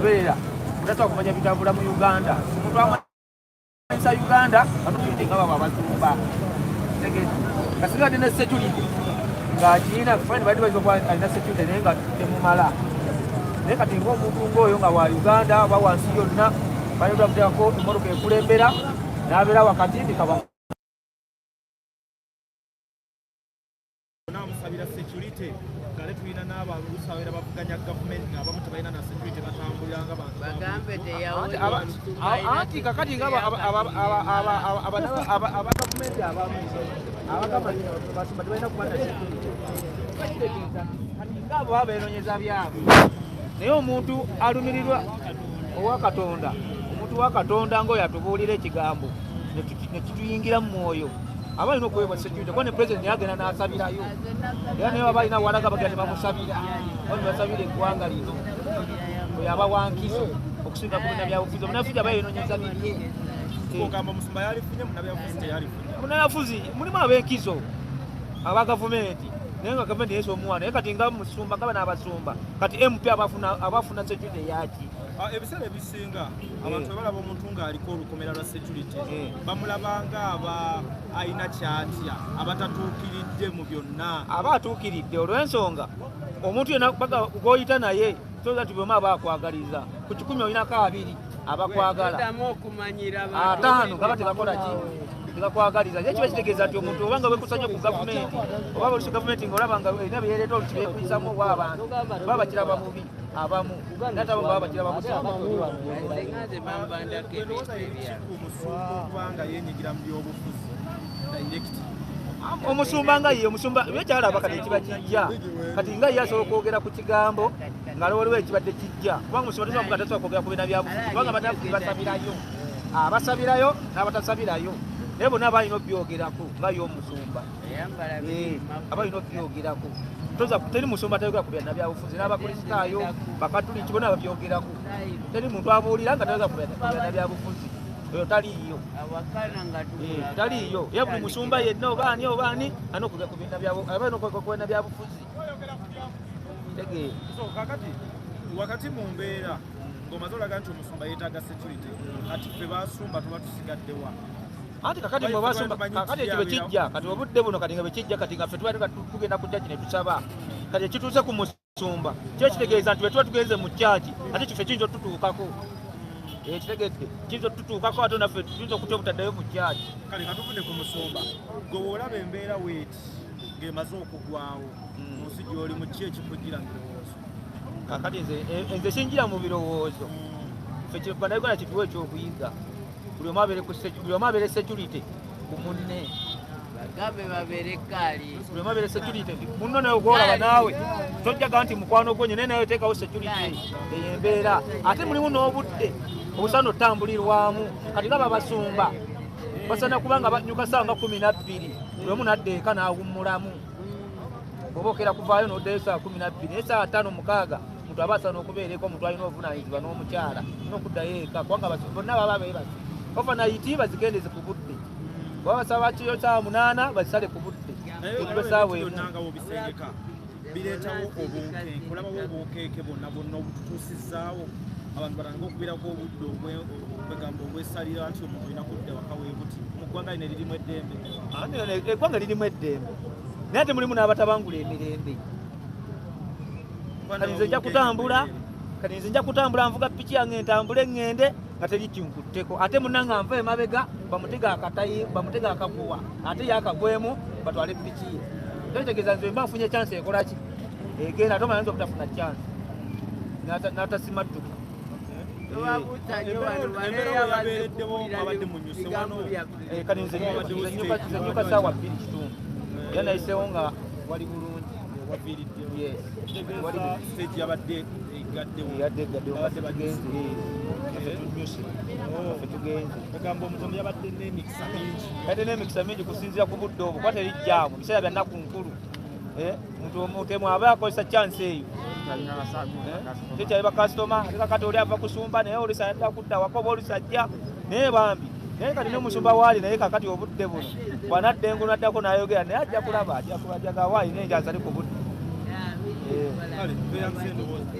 Beera mutasobola kumanya bitambula mu Uganda. Omuntu amanyisa Uganda atuyite nga baba abasumba. Kasinga ne security ng'akirina fine badde bayinza okuba alina security naye nga temumala. Naye kati ng'omuntu ng'oyo nga wa Uganda oba wansi yonna bayinza kuteekako emmotoka ekulembera n'abeera wakati bikaba Namusabira security ngale tulina n'abo abalusawera bavuganya gavumenti ng'abamu tebalina na security batambulira nga bantu bagambe anti kakati nga aba gavumenti abamu abagamba basumba tebalina kuba na security bakitegeeza kati ngaabo baba beenonyeza byabwe naye omuntu alumirirwa owa Katonda, omuntu wa Katonda ng'oyo atubuulira ekigambo nekituyingira mu mwoyo aba alina okuweebwa security kuba ne president yagenda n'asabirayo era naye baba alina walaga bagenda nebamusabira oba nebasabira eggwanga lino oyo aba wankizo okusinga ku munnabyabufuzi. Omunnabyabufuzi aba yenonyeza bibye. Ogamba omusumba yalifunye, munnabyabufuzi teyalifunye. Munnabyabufuzi mulimu ab'enkizo aba gavumenti naye nga gavumenti yesa omuwa naye kati nga musumba nga bano abasumba kati MP abafuna security yaki. Ebiseera ebisinga abantu bwe balaba omuntu ng'aliko olukomera lwa security bamulaba ng'aba alina kyatya, abatatuukiridde mu byonna. Aba atuukiridde olw'ensonga omuntu yenna gw'oyita naye toza nti bwema aba akwagaliza ku 100 olinako 20 abakwagala 5 gaba tebakola ki tebakwagaliza. Naye kiba kitegeeza nti omuntu obanga wekusanya ku gavumenti oba oluusi gavumenti ng'olaba nga erina byeyereeta oluusi beekuyisamu oba abantu baba bakiraba bubi abamu naye ate abamu baba bakiraba bubi. Omusumba okubanga yeenyigira mu byobufuzi direct. Omusumba nga ye omusumba ekyalaba kati ekiba kijja kati nga ye asobola okwogera ku kigambo nga waliwo ekibadde kijja kubanga omusumba tosobola tasobola kwogera ku bannabyabufuzi kubanga bannabyabufuzi basabirayo abasabirayo n'abatasabirayo naye bonna balina okubyogerako nga ye omusumba aba alina okubyogerako. Teri musumba tayogera ku bannabyabufuzi n'abakristaayo bakatuliki bonna babyogerako. Teri muntu abuulira nga tayogera ku bannabyabufuzi oyo taliiyo taliiyo. Era buli musumba yenna obaani obaani alina okwogera ku bannabyabufuzi. Tegeera. So kakati wakati mu mbeera ng'omaze olaga nti omusumba yeetaaga security, kati ffe basumba tuba tusigaddewa? Anti kakati mwe basumba kakati ekyo bwekijja kati obudde buno kati nga bwekijja kati nga ffe tuba tugenda ku church ne tusaba kati ekituuse ku musumba kiba kitegeeza nti bwe tuba tugenze mu church ate kiffe kiyinza otutuukako ekitegedde kiyinza otutuukako ate naffe tuyinza okutya obutaddayo mu church. Kale katuvudde ku musumba, gwe woolaba embeera weeti ng'emaze okugwawo mu nsi gy'oli mu ki ekikugira mu birowoozo? Kakati nze sinjira mu birowoozo. Ffe bannayuganda kituwa ekyokuyiga buli omu abeere security ku munne. Bagambe babeere kaali. Buli omu abeere security munno nawe gwolaba naawe tojjaga nti mukwano gwo nyine nawe teekawo security eyo embeera ate mulimu n'obudde obusaana otambulirwamu kati nga babasumba basaana kubanga banyuka ssaawa nga 12 buli omu nadda eka n'awummulamu bw'oba okera kuvaayo n'oddayo ssaawa 12 naye ssaawa 5 6 omuntu aba asaana okubeera eka omuntu alina obuvunaanyizibwa n'omukyala n'okuddayo eka kubanga bonna baba beebase overnight bazigendeze ku budde baba basaba kiro ssaawa 8 bazisale ku budde ekibe ssaawa 1 byonna nga wobisengeka bireetawo obunkenke olabawo obunkenke bwonna bwonna obututuusizaawo abantu batandika okubeerako obudde obwegamba obwesalira nti omuntu olina kudda waka weebuti mu ggwanga lino eririmu eddembe. Eggwanga lirimu eddembe naye ate mulimu n'abatabangula emirembe. Kati nze nja kutambula kati nze nja kutambula nvuga piki yange ntambule ŋŋende nga teri kinkutteko ate munnange nva emabega bamutega akatayi bamutega akaguwa ate yakagwemu batwale piki ye. Kitegeeza nze mba nfunye chance ekola ki egenda ate omanyi obutafuna chance n'atasimattuka. Kati nze nyuka ssaawa 2:15 era nayiseewo nga wali bulungi. Stage yabadde egaddewo. Yadde egaddewo tugenze tunyuse ffe tugenze. Egamba omutono yabadde n'emikisa mingi. Yadde n'emikisa mingi kusinziira ku budde obwo kuba teri jjaamu biseera bya nnaku nkulu. Omuntu aba akozesa chance eyo tekyali bakasitoma ate kakati oli ava kusumba naye oluusi ayadda kudda waka oba oluusi ajja naye bambi naye kati n'omusumba waali naye kakati obudde buno bw'anadda engulu n'addako n'ayogera naye ajja kulaba ajja kuba ajja ga waali naye nti asale ku budde. Kale tweyanze endowooza.